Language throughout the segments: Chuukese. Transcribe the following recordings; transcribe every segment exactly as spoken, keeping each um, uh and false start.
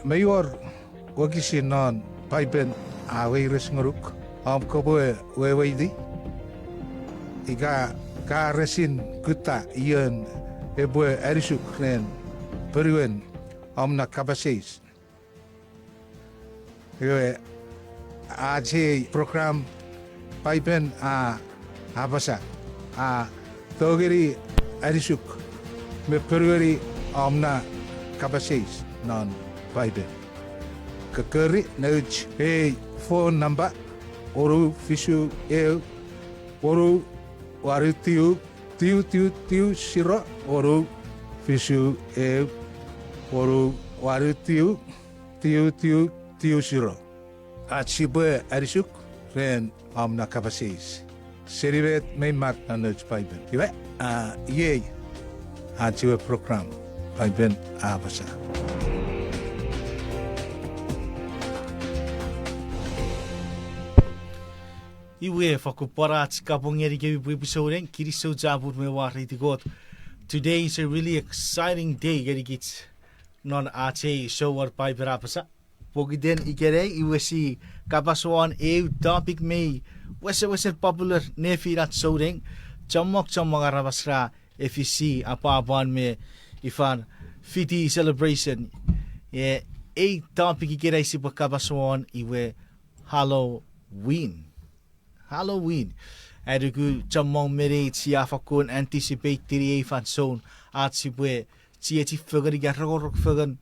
Mei wor wokisin non Paipen a weires ngonuk om kopwe weweiti, ika ka resin kutta ion epwe anisuk ren ponuen om na kapas eis. Iwe, ach ei program Paipen a apasa, a tongeni anisuk me ponueni om na kapas eis non Paipen. Kokori nouch ei phone number, wonu fisu eu, wonu wanu tiu, tiu tiu tiu siro, wonu fisu eu, wonu wanu tiu, tiu tiu tiu siro. Ach sipwe anisuk ren om na kapas eis seni met mei mak non nouch Paipen. Iwe, a, iei ach ewe program Paipen a apasa. Iwe, fakkun pwan ach kapong ngenikemi pwipwi souneng, kinisou chapur me mwareiti Kot. Today is a really exciting day ngenikich non ach ei sou won Paipen a apasa. Pokiten ikenai iwe si kapas won eu topic mei wesewesen popular nefinach souneng, chommong chommong aramas ra efisi apwapwan me ifan fiti celebration. E, ei topic ikenai sipwe kapas won iwe Halloween. Halloween. Ai nuku chommong me neich sia fakkun anticipate tini ei fansoun ach sipwe chiechi fengen ika rongorong fengen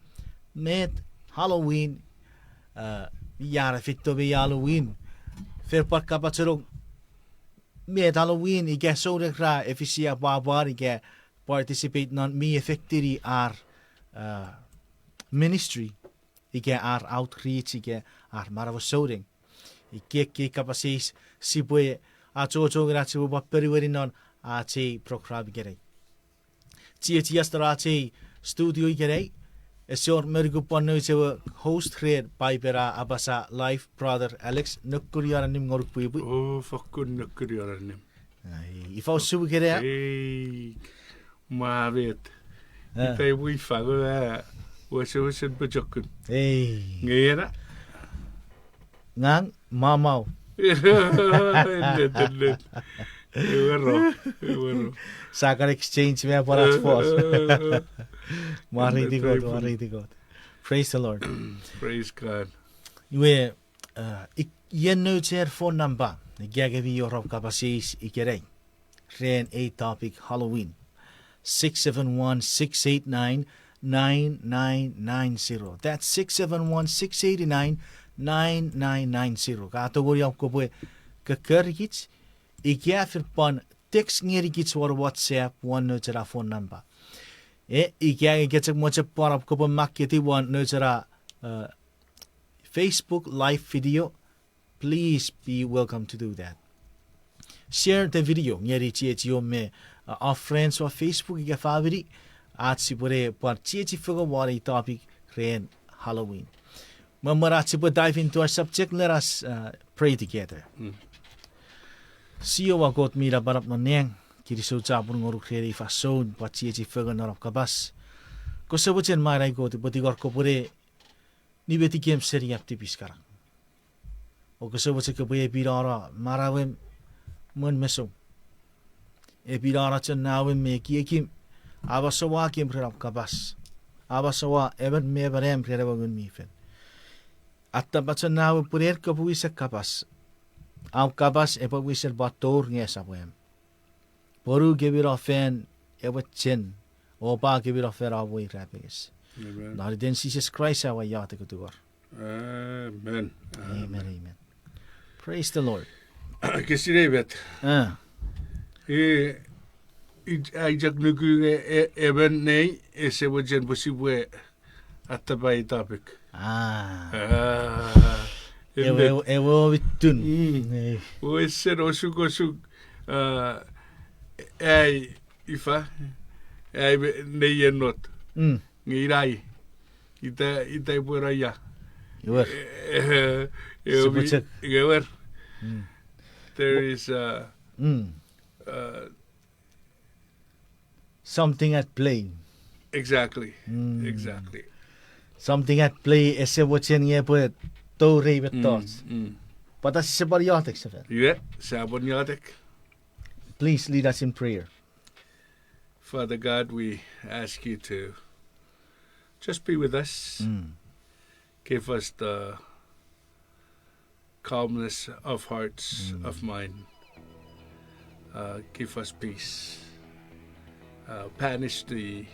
met Halloween, a, ia ra feito me Halloween. Fen pwan kapachenong met Halloween ika souneng ra efisi apwapwan ika participate non mi affectini ar, a, ministry ika ar outreach ika ar manauen souneng. Ikkei ekkei kapas eis sipwe achocho ngeni ach sipwe pwan ponueni non ach ei program ikenai. Chiechiach non ach ei studio ikenai, ese wor me nukun pwan nouch ewe host ren Paipen a apasa live, brother Alex, nokuni ena nim ngonuk pwipwi. O, fakkun nokuni ena nim. Ai, ifa usun ikenai? Ei, mwa met. Itai pwe ifa nge a wesewesen pochokun. Ei. Nge ena? Ngang, mamau. Ennet, ennet. Ewero, ewero. Sa kan exchange me pwan ach fos. Mwareiti Kot, mwareiti Kot. Praise the Lord. Praise God. Iwe, a, ik-, ien nouch ei phone number, ika kemi wor om kapas eis ikenai ren ei topic Halloween. Six seven one, six eight nine, nine nine nine zero. That's six seven one, six eight nine, nine nine nine zero. Ka tongeni om kopwe kokkorikich, ika fen pwan text ngenikich won WhatsApp won nouch ena phone number. E, ika nge ke chok mochen pwan om kopwe makketiw won nouch ena, uh, Facebook live video, please be welcome to do that. Share the video ngeni chiechiom me, uh, om friends won Facebook ika famini, ach sipwene pwan chiechi fengen won ei topic ren Halloween. Mwen mwen ach sipwe dive into our subject, let us, uh, pray together. Jiowa Kot mi napanap non nang, kinisou chapur ngonuk ren ei fansoun pwan chiechi fengen non om kapas. Kose mochen manaman Kot upwe tingor kopwene nimetikem seni am tipis kana. O kose mochen kopwe epinano manauem mwen mesom. Epinano chon nawem me ekiekim, amasowakem ren om kapas. Amasowa emon me emon am ren ewe Ngun mi Fel. Atapa chon nawem pwe en kopwe wisen kapas. Am kapas epwe wisen pwan tour nge esap am. Pwonukemi no fan ewe chen, o pwakemi no fan om we irapenges. Non iten Jises Kraist aua iotek me tungor. Amen, amen. Praise the Lord. Kesinei met. I, i chok nuku nge e, emon nei ese mochen pwe sipwe atapa ei topic. Ewe, ewe, ewe mitun. Wesen osukosuk, ai, ifa, ai me, nei enot. Nge inai, ita, ita ipwe raia. Ewer. Ewer. There is, uh, something at play. Exactly. Exactly. Something at play ese mochen nge epwe tou rei mettoch. Pwata sise pwan iotek sefan? Iwe, sia pwan iotek. Please lead us in prayer. Father God, we ask you to just be with us. Give us the calmness of hearts, of mind. Uh, give us peace. Uh, banish the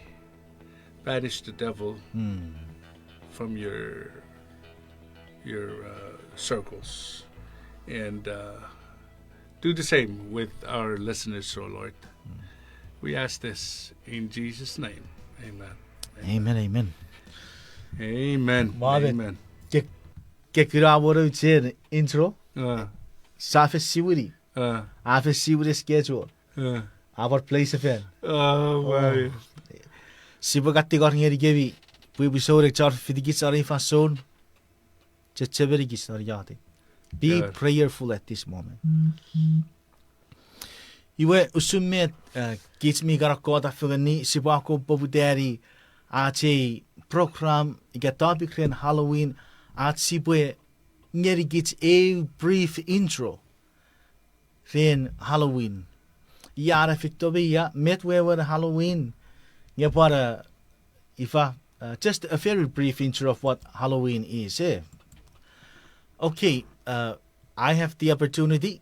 banish the devil from your your uh, circles, and uh, do the same with our listeners, oh Lord. We ask this in Jesus' name. Amen. Amen, amen. Amen. Mwa met, amen. Ke, ke kuna mono chen intro. Sa fen siwini. A fen siwini schedule. A pwan play sefan. Sipwe kan tingor ngenikemi pwe pwi souneng chon fitikich non ei fansoun, chechemenikich non iotek. Be prayerful at this moment. Iwe usun met kich mi kan akkota fengeni, sipwe akkom poputani ach ei program ika topic ren Halloween, ach sipwe ngenikich eu brief intro ren Halloween. Ia na fito me ia, met wewen Halloween, nge pwan ifa, just a very brief intro of what Halloween is, eh. Okay, uh, I have the opportunity,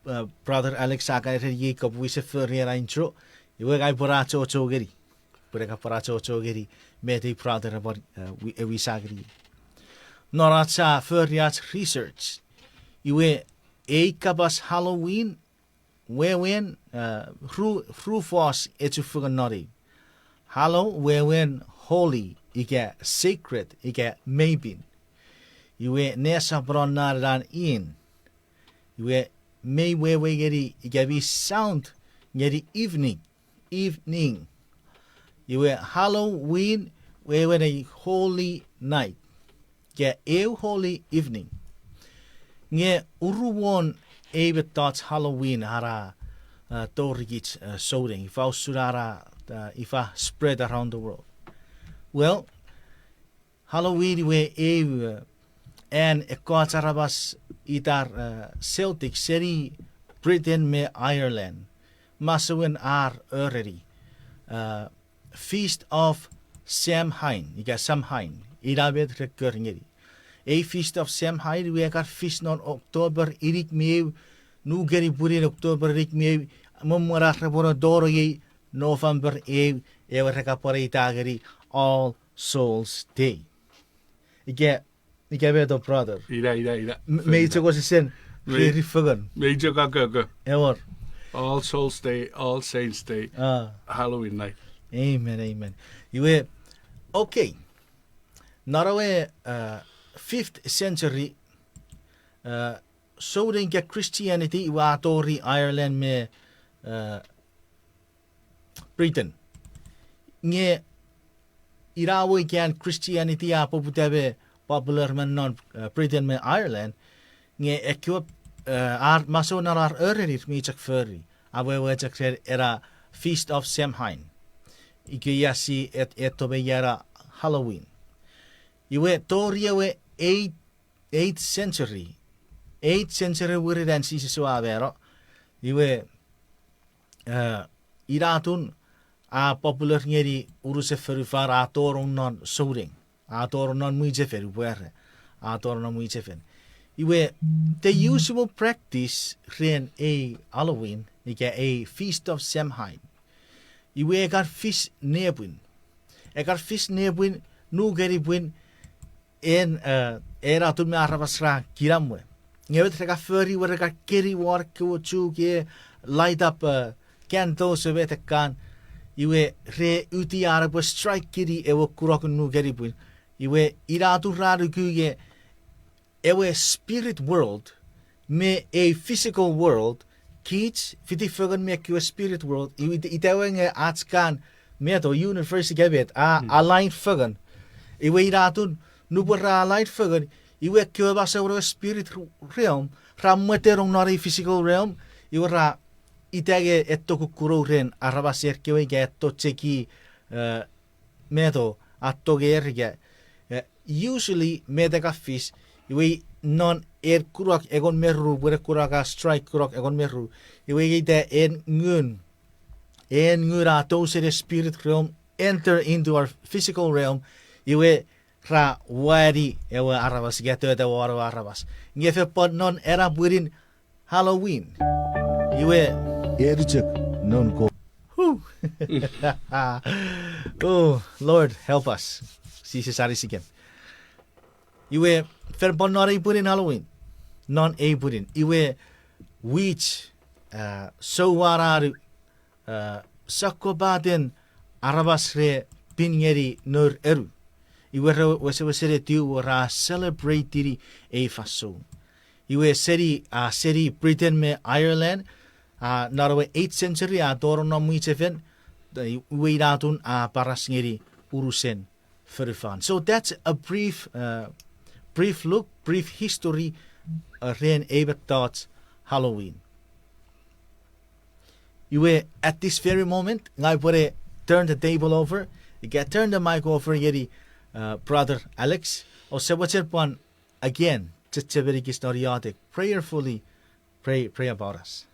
uh, Brother Alex a kan ereniei kopwe wisen fori ena intro, iwe ngang upwe pwan achocho ngeni. Pwe ngang upwe pwan achocho ngeni met ei brother epwe, uh, wi-, ewisa ngeni. Non ach sia fori ach research, iwe ei kapas Halloween, wewen, uh, ru, ru fos a chufengen non ei. Hallow wewen holy ika sacred ika mepin. Iwe nesoponon na ena in, iwe mei wewe ngeni ika mi sound ngeni evening, evening. Iwe Halloween wewen a holy night, ika eu holy evening. Nge uruwon ei mettoch Halloween a na, uh, torikich, uh, souneng, ifa usun a na, uh, ifa spread around the world. Well, Halloween iwe eu, uh, an ekkoch aramas itar, uh, Celtic seni Britain me Ireland, masouen ar ereni, uh, Feast of Samhain, ika Samhain, ina met re kor ngeni. Ei Feast of Samhain iwe a kan fis non October inik me eu, nukeni pwinin October inik me eu, me mwen ar repwe tonong ei November eu, ewe re kan pwan eita ngeni All Souls Day. Ika, ika met, oh brother? Ina, ina, ina. Mei chok wesesen, mei chok akoko. Ewer. All Souls Day, All Saints Day, Halloween night. Amen, amen. Iwe, okay. Non ewe, uh, fifth century, uh, souneng ika Christianity iwe a tori Ireland me, uh, Britain. Nge ina ewe ikan Christianity a poputa me popular me non, uh, Britain me Ireland, nge ekkewe, uh, ar masouen ar erenir mi chok fori, a wewe chok ren ena Feast of Samhain. Ika ia si et-, eto me ia ena Halloween. Iwe tori ewe eighth, eighth century. Eighth century mwirin an Jises we a mano. Iwe, uh, ina atun a popular ngeni unusen fonufan, a tonong non souneng. A tonong non mwichefen, upwe era. A tonong non mwichefen. Iwe, the usual practice ren ei Halloween, ika ei Feast of Samhain, iwe e kan fis nepwin. E kan fis nepwin, nukeni pwin, en, uh, ena atun me aramas ra kinamwe. Nge met re kan fori, iwe re kan keni won ekkewe chuk, light up, uh, candles me met ekkan, iwe re uti ar epwe strike-ini ewe kunok nukeni pwin. Iwe ina atun ra nuku nge ewe spirit world me ei physical world, kich fiti fengen me ekkewe spirit world, iwe ita-, ita ewe nge ach kan met, o universe ika met, a align fengen. Iwe ina atun nupwen ra align fengen, iwe ekkewe masouen ewe spirit realm ra mwetenong non ei physical realm, iwe ra ita nge etto kukkunou ren aramaser kewe ika etto cheki, uh, met, o atto nger ika, uh, usually met a kan fis, iwe non en kunok engon me ru, pwe en kunok a strike kunok engon me ru, iwe ita en ngun, en ngun a tou seni spirit realm, enter into our physical realm, iwe ra wani ewe aramas, ika tota won ewe aramas. Nge fen pwan non ena pwinin Halloween. Iwe, eri chok non ko. Whew. Oh, Lord, help us. Jises anisikem. Iwe, fen pwan non ei pwinin Halloween. Non ei pwinin. Iwe, witch, uh, souwananu, uh, sokkopaten aramas re pin ngeni nour enu. Iwe re wesewesen etiw ra celebrate-ini ei fansoun. Iwe seni, a, seni Britain me Ireland, a, non ewe eighth century a tonong non mwichefen, iwe ina atun a paras ngeni unusen fonufan. So that's a brief, uh, brief look, brief history, uh, ren ei mettoch Halloween. Iwe, at this very moment, ngang upwe turn the table over, ika turn the mic over ngeni, uh, Brother Alex, o semochen pwan, again, chechemeni kich non iotek, prayerfully pray, pray about us.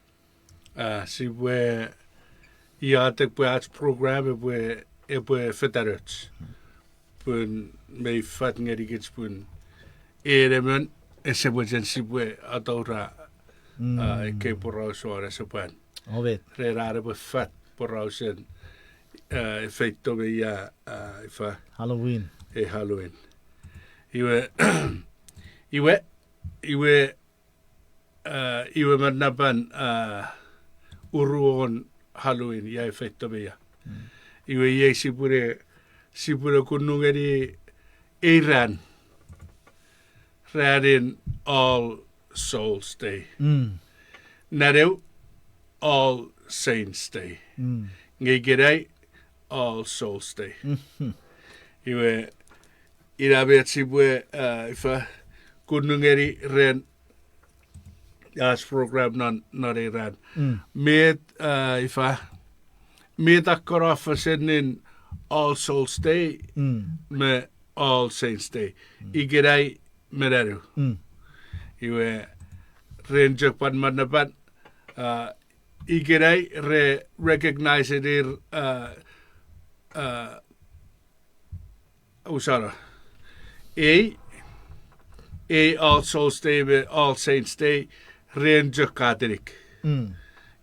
Ah, sipwe iotek pwe ach program epwe, epwe fetanoch. Pun mei fat ngenikich pun en emon ese mochen sipwe atoura, ah, ekkei poraus won ese pwan. Ren an epwe fat porausen, ah, efeito me ia, ah, ifa, Halloween. Ei Halloween. Iwe, iwe, iwe, ah, iwe manapan, ah, uruon Halloween, ia efeito me ia. Iwe iei sipwene, sipwene kunnu ngeni ei ran, ranin All Souls Day. Nanew All Saints Day. Nge ikenai All Souls Day. Iwe, ina met sipwe, ah, ifa, kunnu ngeni ren ach program non, non ei ran. Met, ah, ifa, met a kon off senin All Souls Day me All Saints Day. Ikenai me nanew. Iwe, ren chok pwan manapan, ah, ikenai re recognize-inir, ah, ah, usano. Ei, ei All Souls Day me All Saints Day, ren chok Katolik.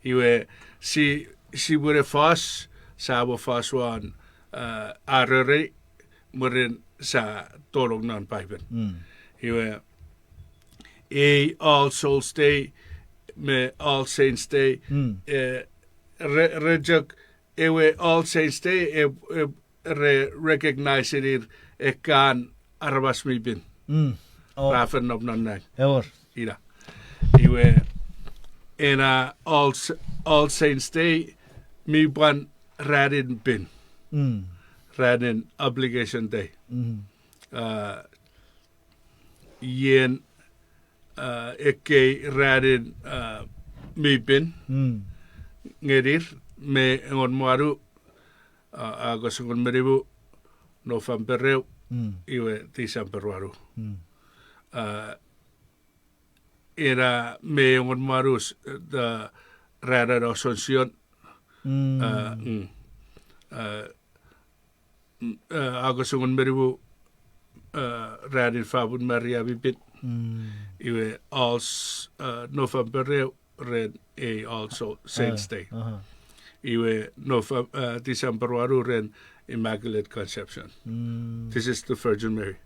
Iwe, si, sipwene fos, sa mo fos won, ah, arorei, mwirin sa tolong non Paipen. Iwe, ei All Souls Day me All Saints Day, eh, re, re chok ewe All Saints Day, e, e, re recognize-inir ekkan aramas mi pin. Ra fen nom non nang. Ina. Iwe, ena All, All Saints Day mi pwan ranin pin. Ranin obligation day. Ah, ien, ah, ekkei ranin, ah, mi pin ngenir, Mei engon me wanu, ah, August engon me nimu, November eu, iwe December wanu. Ah, ena Mei engon me wanu, ah, ranin Assumption, ah, August engon me nimu, ah, ranin Famon Maria mi pin. Iwe All, ah, November eu, ren ei All Saints Day. Iwe November, ah, December wanu ren Immaculate Conception. This is the Virgin Mary,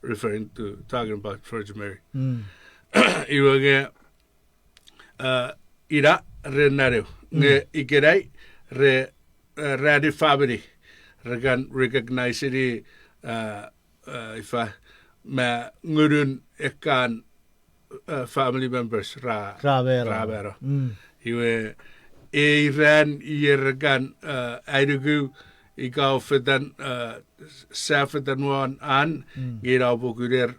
referring to, talking about Virgin Mary. Iwe nge, ah, ina ren nanew. Nge ikenai re, ah, ranin famini. Re kan recognize-ini, ah, ah, ifa, me ngunun ekkan, ah, family members ra, ra mano. Iwe, ei ran ier kan, ah, ai nuku ika fetan, ah, sa fetan won an, nge ina pwe kuner,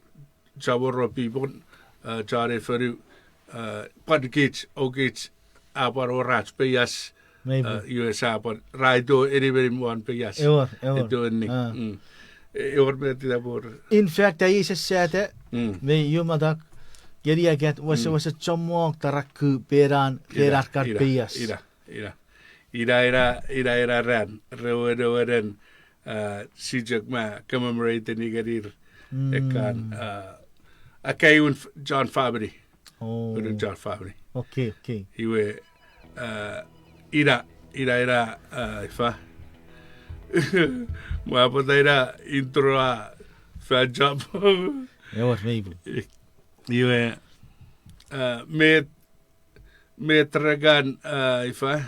chamoro pipon, ah, chon ei fonu, ah, pwan kich, o kich, a pwan wor ach peias, ah, iwe sa pwan, ra ito eni me eni won peias. Ito eni. E, e wor met ita pwe wor. In fact, ai sasata, mm, me io matak, keni akat, wese, mm, wese chommong taraku penan, ina, kenar kan ina, peias. Ina, ina. Ina, ina, ina, ina ran, re wene, wenen, uh, sijek ma commemorate-ni ngenir, mm, ekkan, uh, akkaewin F-, John Famini. Oh. Unun John Famini. Okay, okay. Iwe, uh, ina, ina, ina, uh, ifa. Mwa pwata ina intro a fan job. Ewer, meipu. Iwe, uh, met, met rekan, uh, ifa.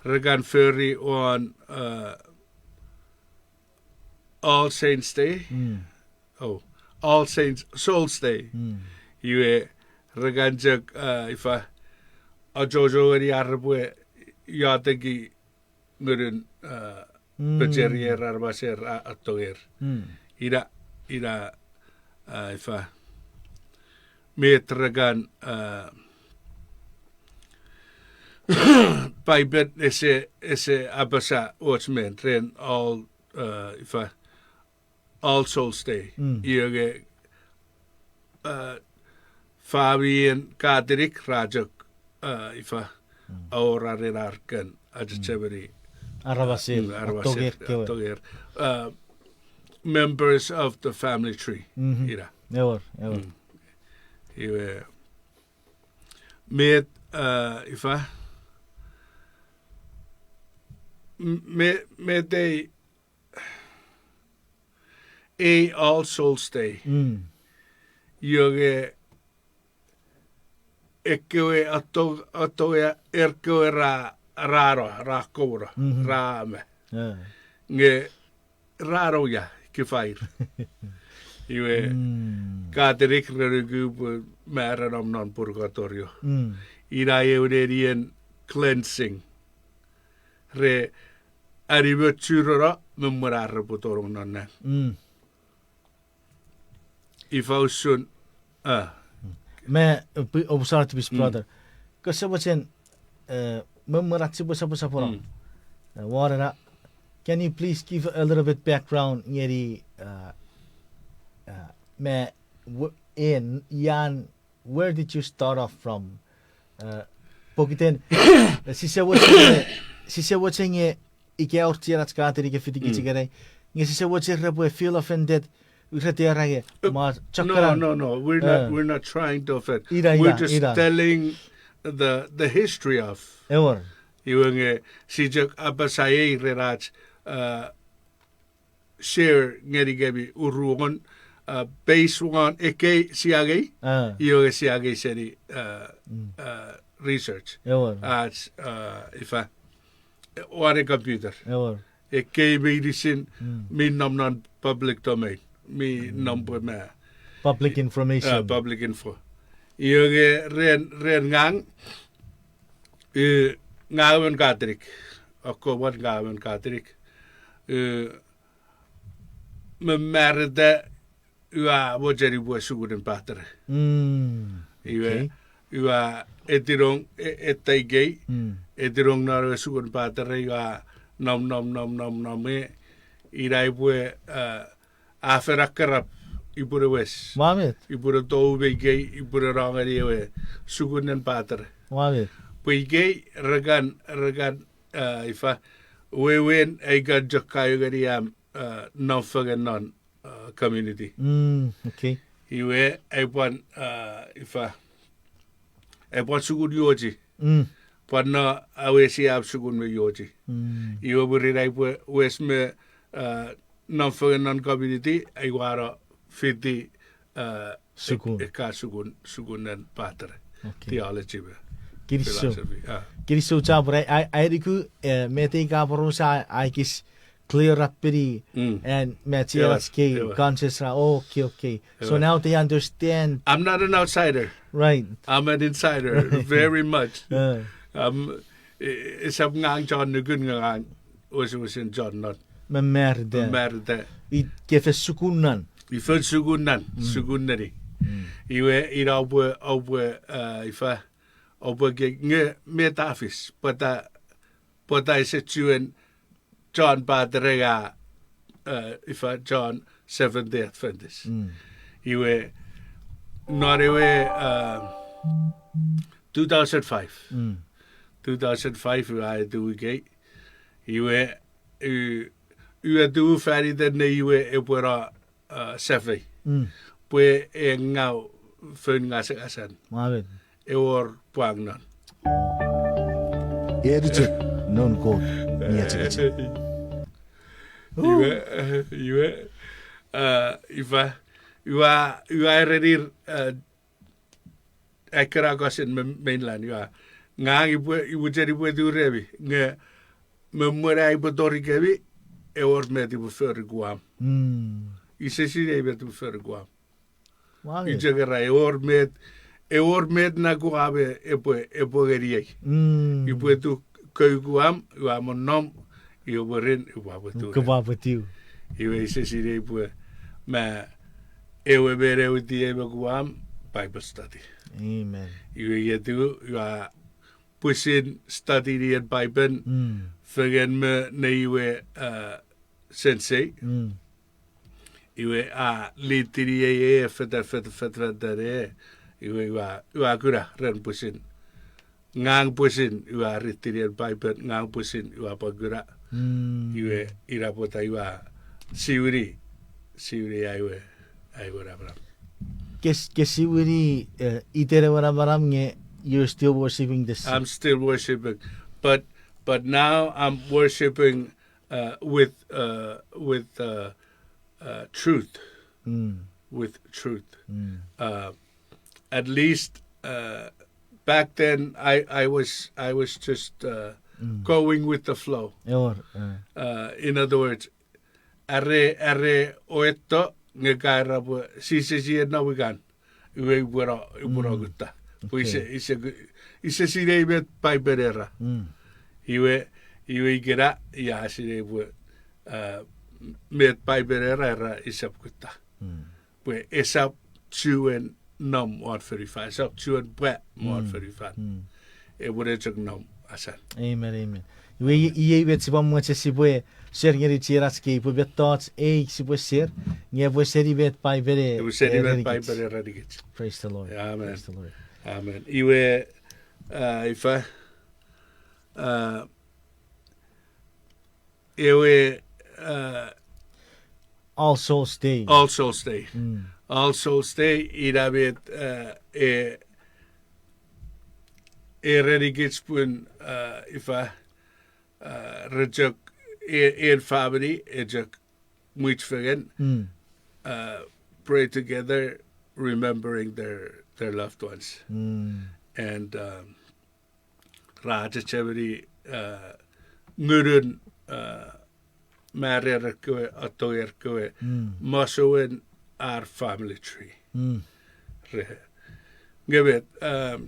Rekan fori won, uh, All Saints Day. Mm. Oh, All Saints, Souls Day. Mm. Iwe, rekan chok, uh, ifa, achocho ngeni ar repwe iotek ngunun, uh, mm, pecherier, aramaser, a-, atonger. Mm. Ina, ina, uh, ifa. Met rekan, uh, Paipen ese, ese apasa och men ren All, uh, ifa, All Souls Day. Mm. Iwe nge, uh, faminien Katolik ra chok, uh, ifa, mm, awora ren ar kan, mm, achechemeni. Aramaser, mm, aramaser, atonger kewe. Atonger. Uh, members of the family tree. Mhm. Ina. Ewer, ewer. Mm. Iwe, met, uh, ifa, m-, me-, met ei, ei All Souls Day. Mm. Iwe nge ekkewe atto-, atto-, ekkewe ra, ra no, ra komono, mhm, ra me. Yeah. Nge ra no ia, ke fair. Iwe, mm, Katolik re nuku pwe ma ra nom non purgatorio. Mm. Ina ewe nenien cleansing. Re animochuno me mwen ar repwe tonong non nang. Mm. Ifa usun, ah. Me, uh, pi-, oh, sorry, to be, mm, brother. Kose mochen, uh, me mwen ach sipwe sopwosopwono. Mm. Uh, won ena, can you please give a little bit background ngeni, uh, uh, me, w-, in, ian, where did you start off from? Uh, pokiten, uh, sise mochen nge, sise mochen nge ika aur chienach Katolik e fiti kich, mm, ikenai. Nge sise mochen repwe feel offended, ure te era nge, uh, ma, no, chokkanan. No, no, we're not, uh, we're not trying to offend. Ina, we're ina, just ina. Telling the, the history of. Ewer. Iwe nge, si chok apasa ei ren ach, uh, share ngenikemi uruon, uh, based on ekkei sia angei, ah, iwe sia angei seni, uh, mm, uh, research. Ewer. Ach, uh, ifa, won ei computer. Ewer. Ekkei meinisin, mm, mi nom non public domain. Mi, mm, nom pwe ma. Public information. Uh, public info. Iwe nge ren, ren ngang, eh, ngang emon Katolik. Akkomwan ngang emon Katolik. Eh, me marita ua mocheni pwe sukunen patere. Mm, iwe, okay. Ua etinong, e-, eta ikei, mm, etinong non ewe sukun patere, ua nom, nom, nom, nom, nom, e, ina ipwe, eh, a fen akkarap, ipwene wes. Ua met. Ipwene tou me ikei, ipwene no ngeni ewe sukunen patere. Ua met. Pwe ikei, rekan, rekan, eh, ifa, wewen, ai kan chok kaeo ngeni am, eh, nom fengen non, eh, community. Mm, okay. Iwe, ai pwan, eh, ifa, ai pwan sukun iochi. Mm. Pwan no awesi am sukun me iochi. Mm. Iwe mwirin ai pwe wes me, eh, nom fengen non community, ai wano fiti, eh, sukun. Ek-, ekka sukun, sukunen patere. Okay. Theology me. Kinisou. Philosophy, ah. Kinisou chapur, ai, ai, ai nuku, eh, met ei kaparousa, ai kis clear up pini, mm, and met, ewer, ach kei, ewer, conscious ra, oh, okay, okay. So ewer. Now they understand. I'm not an outsider. Right. I'm an insider, right, very much. Uh. Um, e-, esap ngang chon nukun ngang, wesewesen chon not. Mamarita. Mamarita. I-, ke fen sukunan. I fen sukunan, mm, sukun neni. Mm. Iwe, ina oupwe, oupwe, uh, ifa, oupwe ke nge met a fis, pwata, pwata ese chuen chon patere a uh, ifa, chon Seventh Day Adventist. Iwe, non ewe, uh, two thousand five. Two thousand five, iwe a etiwikei. Iwe, u, u etiw fan iten nei we epwe no, uh, safei. Pwe e ngaw foun ngasangasan. Ewor pwang non. Eri chok noun Kot mi achengicheng. Iwe, iwe, uh, ifa, ua, ua erenir, uh, ekkena cousin me mainland, ua, ngang ipwe, ipwe cheni pwe turemi, nge me mwen ai pwe tori kemi, ewor met ipwe fori Guam. Ise sinei met ipwe fori Guam. Ichekera, ewor met, ewor met na Guam epwe, epwe ngeniei. Ipwe tu kou Guam, ua mo nom, iwe mwirin, ua pwe tu. Iwe ise sinei pwe, ma ewe men ewitiei me Guam, Bible study. Iwe ietu, ua pwisin study-ni en Bible, fengen me nei we, uh, sensei. Iwe a litini ei e feta, feta, feta, feta ne. Iwe ua, ua kuna ren pwisin. Ngang pwisin ua ritini en Bible, ngang pwisin ua pwan kuna. Iwe ina pwata ua siwini, siwini ai we, ai we namanam. Kes-, ke siwini, uh, iten ewe namanam nge you're still worshiping the same. I'm still worshiping, but, but now I'm worshiping, uh, with, uh, with, uh, uh, truth. With truth. Uh, at least, uh, back then, I, I was, I was just, uh, going with the flow. Uh, in other words, are, are oeto nge ka era pwe sise sie nom ikan. Iwe ipwe no, ipwe no kutta. Pwe ise, ise, ise sinei met Paipen era. Iwe, iwe ikena, ia sinei pwe, uh, met Paipen era, era isap kutta. Pwe esap chuen nom won fonufan, esap chuen pwa won fonufan. Epwene chok nom asan. Amen, amen. Iwe i-, iei met sipwe mochen sipwe share ngeni chienach kei pwe mettoch ei sipwe share, nge epwe seni met Paipen e, epwe seni met Paipen e erenikich. Praise the Lord. Amen. Praise the Lord. Amen. Iwe, uh, ifa, uh, ewe, uh, All Souls Day. All Souls Day. All Souls Day, ina met, uh, e, erenikich pun, uh, ifa, uh, re chok, e, en famini, e chok mwich fengen, uh, pray together, remembering their, their loved ones. And, um, ra chechemeni, uh, ngunun, uh, marer kewe, atoer kewe, masouen ar family tree. Re. Nge met, um,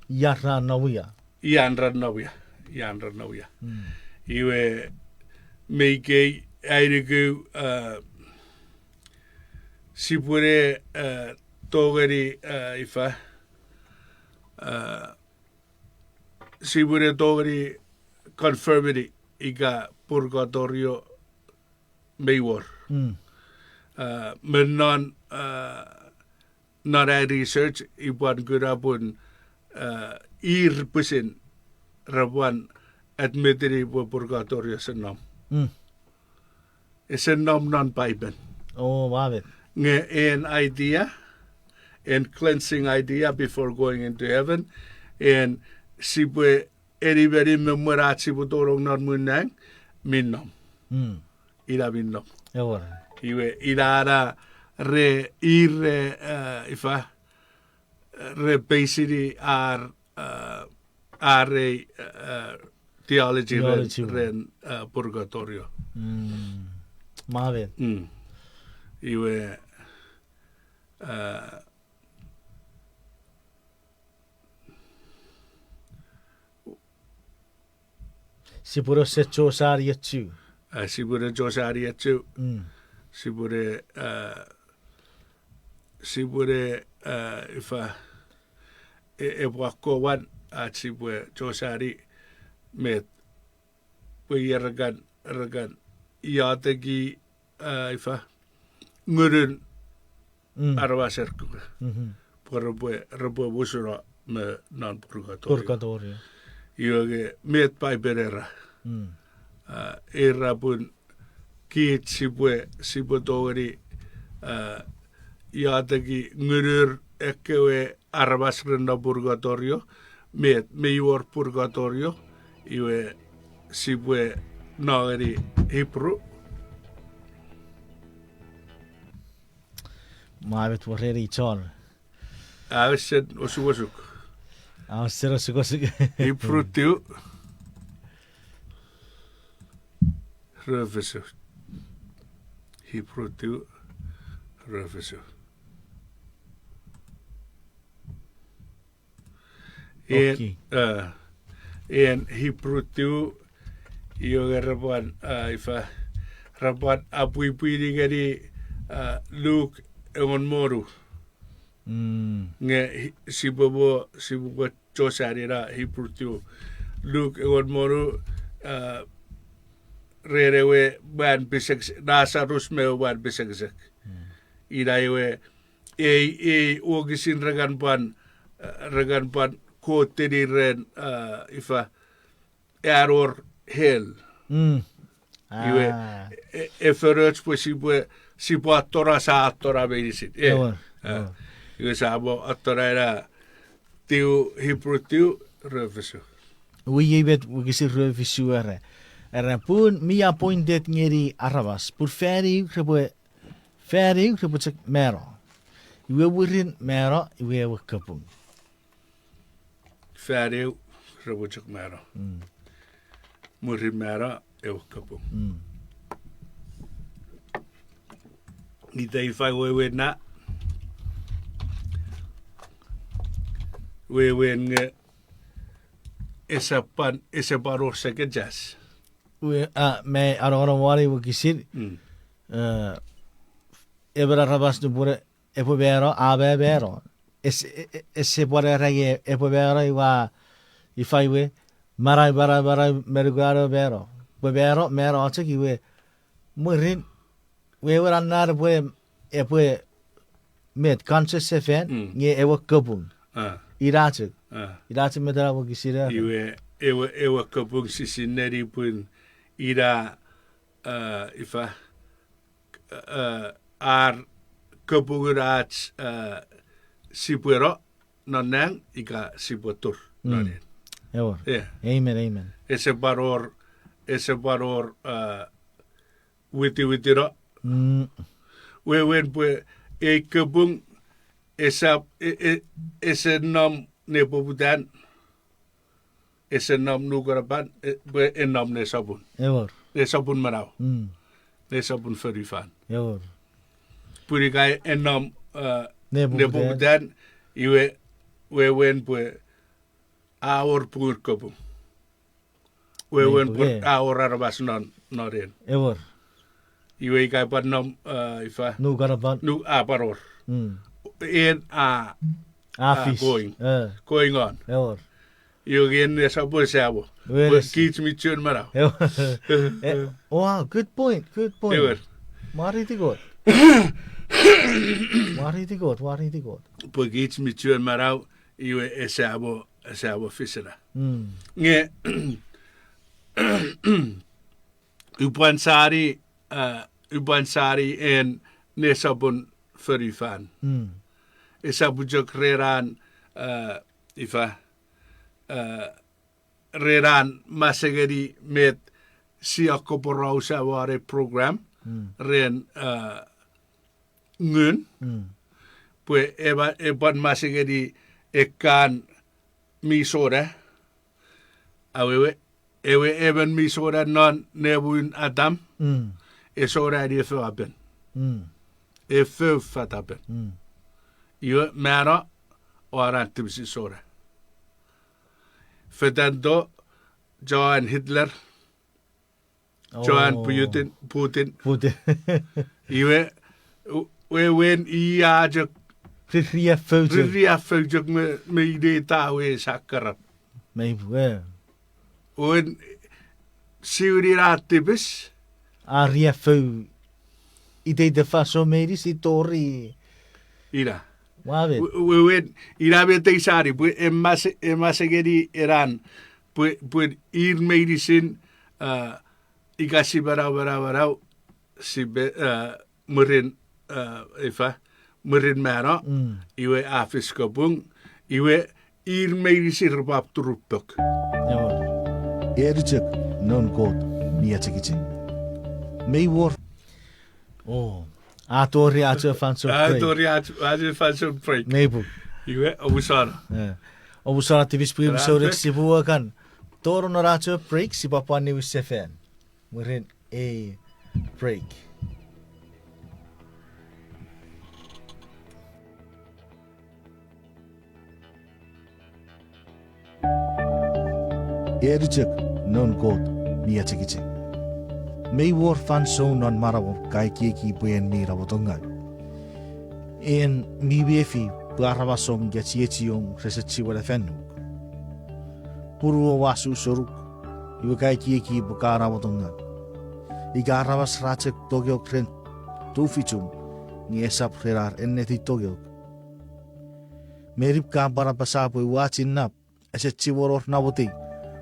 ian ra nom ia. Ian ra nom ia. Ian ra nom ia. Iwe me ikei ai nuku, uh, sipwene, uh, tongeni, uh, ifa, uh, sipwene tongeni confirmini ika purgatorio mei wor. Uh, me non, uh, non ai research, i pwan kuna pun, uh, ir pwisin ra pwan admitini pwe purgatorio ese nom. Ese nom non Paipen. Nge en idea, en cleansing idea before going into heaven, en sipwe eni meni me mwen ach sipwe tonong non mwich nang, mi nom. Ina mi nom. Iwe, ina na re, ir re, uh, ifa, re basini ar, uh, ar ei, uh, theology ren, ren, uh, purgatorio. Iwe, uh, sipwene se chosani echu. Uh, sipwene chosani echu. Sipwene, uh, sipwene, uh, ifa, e, epwe akkomwan ach sipwe chosani met pwe ierekan, erekan, ioteki, a, ifa, ngunun Mm. aramaser kewe. Mhm. Pwe repwe, repwe musuno me non purgatorio. Purgatorio. Iwe nge met Paipen era. Mm. A, era pun kich sipwe, sipwe tongeni, a, ioteki ngunur ekkewe aramas ren non purgatorio, met mi wor purgatorio, iwe sipwe no ngeni Hebrew. Mwa met wor ren ei chon. A wesen osukosuk. A wesen osukosuk. Hebrew two. Rufus. Hebrew two. Rufus. En, Okay. A, en Hebrew two, iwe nge repwan, a, ifa, repwan apwipwini ngeni, a, Luke engon me wonu. Mm. Nge hi-, sipwe mo, sipwe mo chosani ena Hebrew two. Luke engon me wonu, a, ren ewe mwan pisekisek, Lazarus me ewe mwan pisekisek. Mm. Ina ewe ei, ei wokisin re kan pwan, a, re kan pwan koteni ren, a, ifa, an wor hell. Mm. Iwe, a, e, e foroch pwe sipwe, sipwe atora, sa atora meinisin. E, ewer, a, ewer. Iwe sa mo atora ena two, Hebrew two, rue fisu. Iwe iei met wokisin rue fisu era. Era pun mi appointed ngeni aramas. Pun fan eu repwe, fan eu repwe chok mano. Iwe mwirin mano, iwe ewe kapung. Fan eu, repwe chok mano. Mm. Mwirin mano, ewe kapung. Mm. Ita ifa wewen na. Wewen nge esap pwan, esap pwan wor second chance. We, a, me anongonong won ei wokisin. Mm. A, emon aramas nupwen epwe mano, a ma mano. Ese, e, e, ese pwan era nge epwe mano iwa, ifa iwe, manau, manau, manau, me nukun an mano. Pwe mano, mano chok iwe, mwirin, wewen an na epwe, epwe met, conscious sefan, mm, nge ewe kapung. A. Ina chok. A. Ina chok met ena wokisin era. Iwe, ewe, ewe kapung sise neni pun ina, a, ifa, a, ar kapungun ach, a, sipwe no non nang ika sipwe tur, mm, non en. Ewer. E. Amen, amen. Ese pwan wor, ese pwan wor, a, witiwiti no. Mm. Wewen pwe ei kapung esap, e, e, ese nom nepoputan. Ese nom nukanapan, e, pwe e nom nesopun. Ewer. Nesopun manau. Mm. Nesopun fonufan. Ewer. Pun ika e nom, a, nepoputan, nepoputan, iwe, wewen pwe a wor pungun kapung. Wewen pwe, nepoputan, a wor aramas non, non en. Ewer. Iwe ika pwan nom, a, ifa. Nukanapan. Nu, a pwan wor. Mm. En a, a, a fis, going. E. Going on. Ewer. Iwe nge en esap pwe ese amo. Ewer. Pwe kich mi chuen manau. Ewer. E, wow, good point, good point. Ewer. Mwareiti Kot. Mwareiti Kot, mwareiti Kot. Pwe kich mi chuen manau, iwe ese amo, ese amo fis ena. Mm. Nge, upwan sani, a, upwan sani en nesopun fonufan. Mm. Esap chok ren an, a, ifa, a, ren an masengeni met sia kopwe rausa won ei program, mm, ren, a, ngun, mm, pwe epwe, epwan masengeni ekkan mi sona, awewe, ewe emon mi sona non nemun Atam, mm, e sona ngeni efou apen. Mm. Efou fat apen. Mm. Iwe mano, won an tipisin sona. Fetanto, Johan Hitler, Johan, oh, Putin, Putin. Putin. Iwe, u-, wewen i a chok riffraff chok. Riffraff chok me, me ine ta we sakkarap. Mei pwe. Wewen siwinin an tipis, A riaffou iteiten fansoun meinisin tori. Ina. Ua met. We-, wewen, ina met ei sani, pwe emase-, emasengeni enan, pwe, pwe ir meinisin, a, ika si manau, manau, manau, si be, a, mwirin, a, ifa, mwirin mano, iwe a fis kapung, iwe ir meinisin repwe turupok. Ew. Eri chok noun Kot mi achengicheng. Mei wor. O, a tori ach fansoun break. A tori ach, ach fansoun break. Mei pung. Iwe, omusano. E. Omusano tipis pwi misonek sipwe kan tonong non ach break, sipwe pwan niwin sefan. Mwirin ei break. Eri chok noun Kot mi achengicheng. Mei wor fansoun non manauom ka ekieki pwe en mi namotongau. En mi mefi pwe aramas om ika chiechiom rese chiwen afannuk. Punuom a su senuk, iwe ka ekieki pwe ka namotongau. Ika aramas ra chok tongeok ren tufichum, nge esap ren ar ennetin tongeok. Meni ka pwan apasa pwe ua chinnap, ese chiwen wor namotei,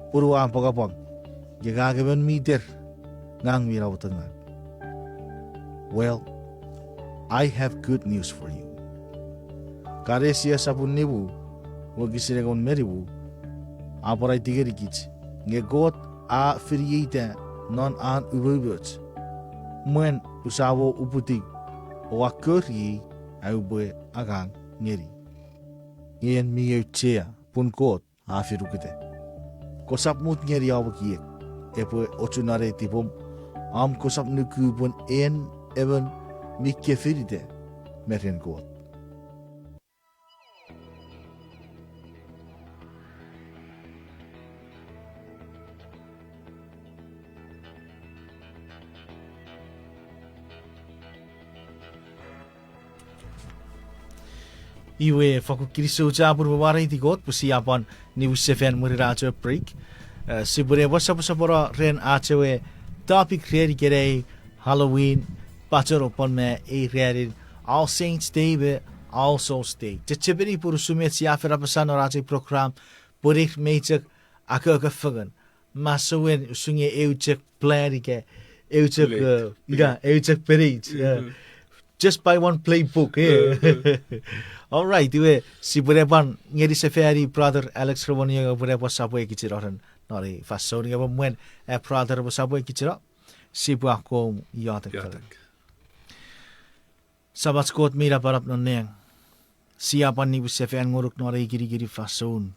punuom a apwangapwang, nge ngang emon mi ter, ngang mi namotongau. Well, I have good news for you. Kalesia sopun nimu, wokisin engon me nimu, a pwan aiti ngenikich, nge Kot a finieita non an umoumoch, mwen usamo uputiw, o a kori, a upwe angang ngeni. En mi auchea pun Kot a finuketa. Kosap mut ngeni om ekiek epwe ochu non ei tipom, om kosap nuku pun en emon mi kefinita me ren Kot. Iwe fakkun kinisou chapur me mwareiti Kot pwe sia pwan niwin sefan mwirin ach ewe break. E, sipwene pwan soposopono ren ach ewe topic ren ikenai, Halloween, pachenong pwan me ei ranin All Saints Day me All Souls Day. Chechemeni pun usun met sia fen apasa non ach ei program, pwe ir mei chok akoko fengen. Masouen usun nge eu chok plan ika eu chok, e, ika eu chok peneich, e. Just by one playbook, e. All right, iwe, sipwene pwan ngeni sefani Brother Alex Romaniong pwene pwan sapwe kichino ren non ei fansoun, nge pwan mwen, e, Brother pwan sapwe kichino, sipwe akkom iotek fengen. Samach Kot mi napanap non nang, sia pwan niwin sefan ngonuk non ei kinikinin fansoun.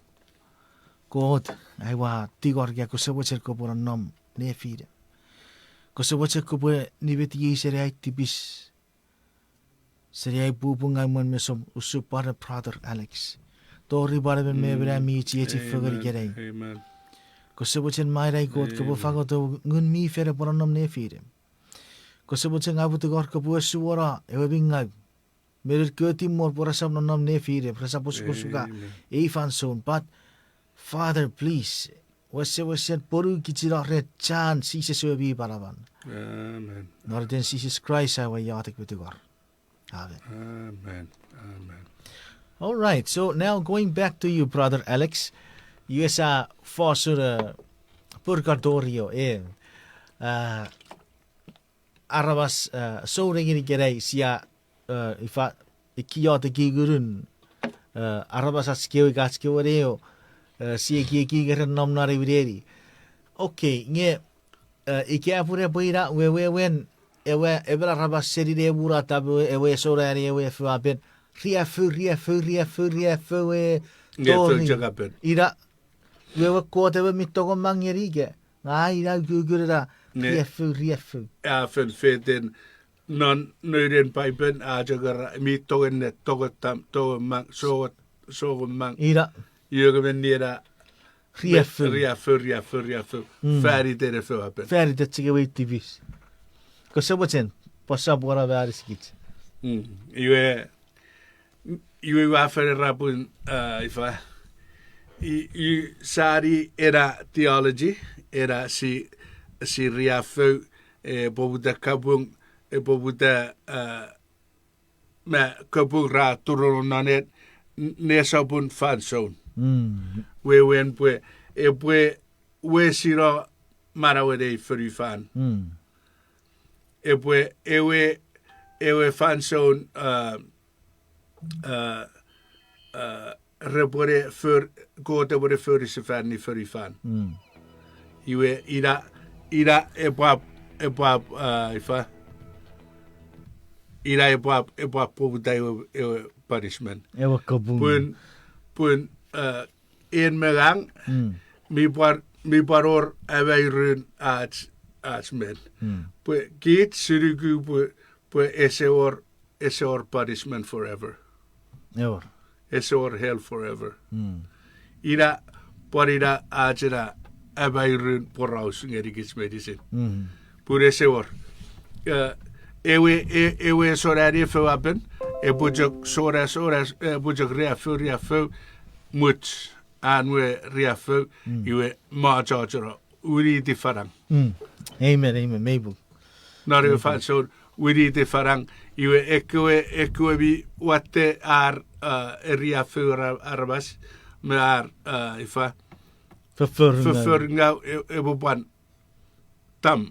Kot, aua tingor ika kose mochen kopwe nonnom nefinem. Kose mochen kopwe nimetiei seni ai tipis, seni ai pupungau mwen mesom, usun pwan Brother Alex. Tori pwan emon me emon mi chiechi fengen ikenai. Kose mochen mairai Kot kopwe fangoto Ngun mi Fel epwe nonnom nefinem. Kose mochen ngang upwe tingor kopwe suwono ewe mi ngau. Me ren kewe timor pwe resap nonnom nefinem, resap osukosuka ei fansoun. But, Father, please, wesewesen ponu kichino ren chan Jises ewe mi manaman. Non iten Jises Kraist aua iotek me tingor. Amen. All right, so now going back to you, Brother Alex. Iwe sia fosun, e, purgatorio, e, a, aramas, e, souneng ikenai sia, e, ifa, ikiotek ngunun, e, aramas ach kewe ika ach kewe neo, e, sia ekieki ika ren nom non ei neni. Okay, nge, e, ika pun epwe ina wewewen ewe, emon aramas seni ne murata me ewe souneng ewe efewapen, riaffou, riaffou, riaffou, riaffou, e, tori. Ina, wewe Kot ewe mi tongomang ngeni ika, ngang ina ukukun ena riaffou, riaffou. A fen feten non noun Paipen a chok era mi tong ennet, tong tam, tong mang, song, song mang. Ina. Iwe nge men ni ena riaffou, riaffou, riaffou, riaffou. Faniten efewapen. Faniten chok ewe tipis. Kose mochen pwan sapwara me anisikich. Iwe, iwe ua fen era pun, a, ifa, i, i, sani ena theology, ena si, si riaffou, e poputa kapung, e poputa, a, me kapung ra turuno non et, nesopun fansoun. Wewen pwe, epwe wesino manauen ei fonufan. Epwe ewe, ewe fansoun, a, a, a, repwene for, Kot epwene fori sefani fonufan. Iwe ina, ina epwap, epwap, a, ifa. Ina epwap, epwap poputa ewe, ewe punishment. Ewe kapung. Pun, pun, a, en me ngang, mi pwan, mi pwan wor amairun ach, ach men. Pwe kich sia nuku pwe, pwe ese wor, ese wor punishment forever. Ese wor hell forever. Ina, pwan ina ach ena amairun poraus ngenikich meinisin. Pun ese wor. E, ewe, e, ewe sona ni efou apen, epwe chok sona, sona, epwe chok riaffou, riaffou, much, an we riaffou, iwe mochochono, winiti fanang. Amen, amen, mei pung. Non ewe fansoun, winiti fanang, iwe ekkewe, ekkewe mi watte ar, a, riaffou ra-, aramas, me ar, a, ifa, fofforingau, e, epwe pwan tam,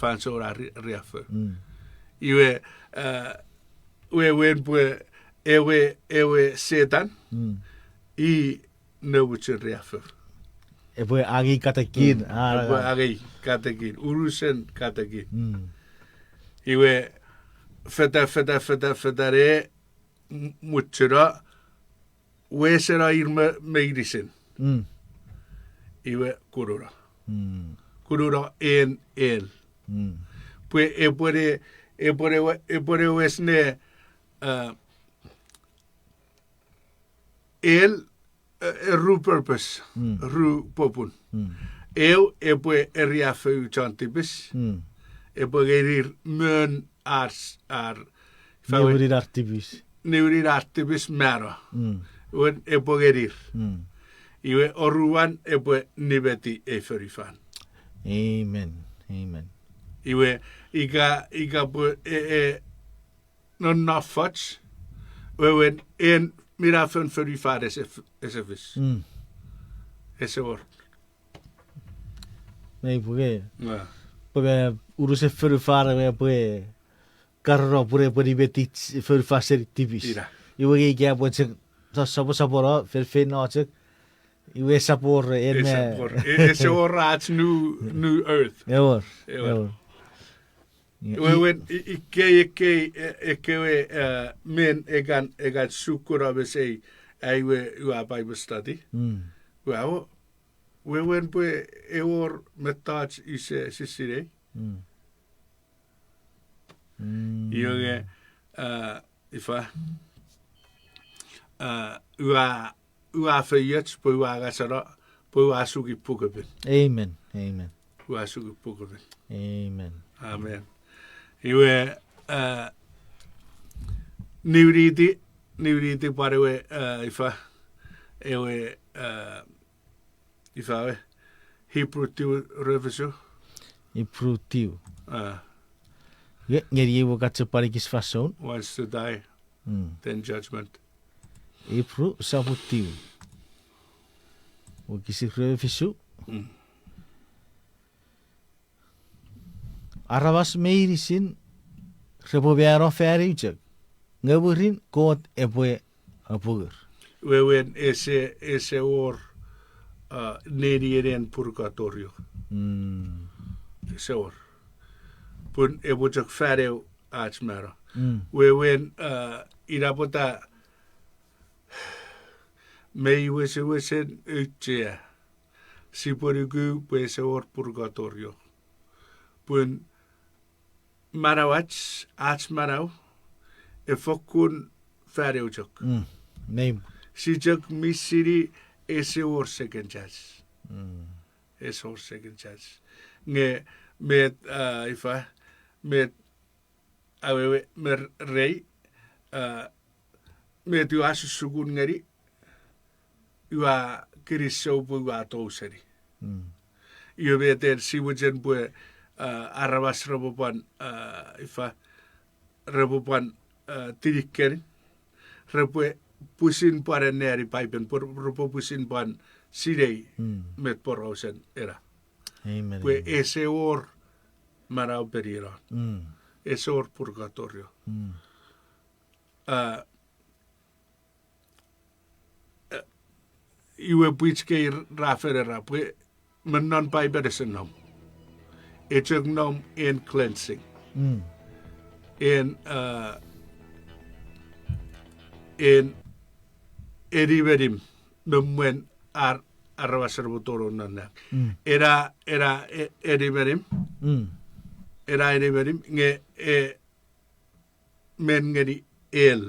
fansoun ar ri-, riaffou. Iwe, a, wewen pwe ewe, ewe Setan, i nomuchun riaffou. Epwe angei katekin, epwe angei katekin, unusen katekin. Iwe, feta, feta, feta, feta ne, m-, muchuno, weseno ir me-, meinisin. Iwe kununo. Kununo en el. Pwe epwene, epwene we-, epwene wes ne, a, el, e, e ru purpose, ru popun. Eu epwe eriafou chon tipis, epwe ngenir mon ar, ar, ifa we, niwinin ar tipis. Niwinin ar tipis mano. Wen epwe ngenir. Iwe oruan epwe nimeti ei fonufan. Amen. Amen. Iwe ika, ika pwe e, e, non nofoch, wewen en minafon fonufan ese f-, ese fis. Ese wor. Mei pwe. Pwe me unusen fonufan me pwe karono pwe epwe nimetich fonufan seni tipis. Iwe nge ika pwe chok sa-, saposapono, feinfeino chok. Iwe esap wor, e, ese wor ach new, new earth. Ewor, ewor. Wewen, i-, ikkei, ekkei, e, ekkewe, e, men ekan, ekan sukuno mesei, ai we ua Bible study. Ua, wewen pwe ewor mettoch ise sisinei. Iwe nge, a, ifa, a, ua, ua feioch pwe ua ngaseno, pwe ua suki pukepin. Amen. Amen. Ua suki pukepin. Amen. Amen. Iwe, a, niwiniti, niwiniti pwan ewe, a, ifa, ewe, a, ifa we, Hebrew tiw refisu. Hebrew tiw. A. Nge, ngeni ewe katse panikis fansoun. Once to die, then judgment. Hebrew sopun tiw. Wokisin refisu. Aramas meinisin repwe mano fan eu chok, nge mwirin Kot epwe apungur. Wewen ese, ese wor, a, nenien purgatorio. Ese wor. Pun epwe chok fan eu ach mano. Wewen, a, ina pwata mei wesewesen auchea sipwe nuku pwe ese wor purgatorio. Pun manauach, ach manau, e fokkun fan eu chok. Si chok misini ese wor second chance. Ese wor second chance. Nge met, a, ifa, met awewe me rei, a, met ua susukun ngeni, ua kinisou pwe ua tou seni. Iwe met en si mochen pwe, a, aramas repwe pwan, a, ifa, repwe pwan, a, tiniken, repwe pwisin pwan anneani Paipen, pwe repwe pwisin pwan sinei met porausen ena. Pwe ese wor manau penieno. Ese wor purgatorio. A, iwe pwich kei ra fen era pwe me non Paipen ese nom. E chok nom en cleansing. En, a, en enimenim me mwen ar, aramas repwe tonong non nang. Ena, ena, e, enimenim. Ena enimenim nge, e, men ngeni el,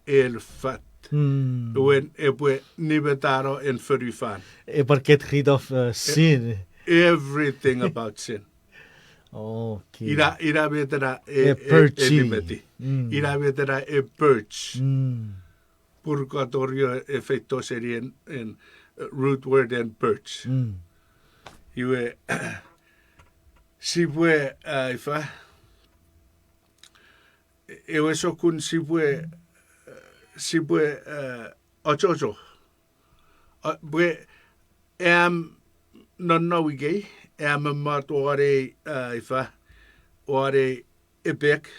el fat. Wen epwe nimetano en fonufan. Epwe get rid of, uh, sin. Everything about sin. Ina, ina met ena e, e, e nimeti. Ina met ena e purge. Purgatorio e feito seni en, en, uh, root word en purge. Iwe, sipwe, uh, ifa, ewe sokkun sipwe, sipwe, uh, achocho. Uh, pwe am nonnom ikei, am mommot won ei, uh, ifa, won ei epek,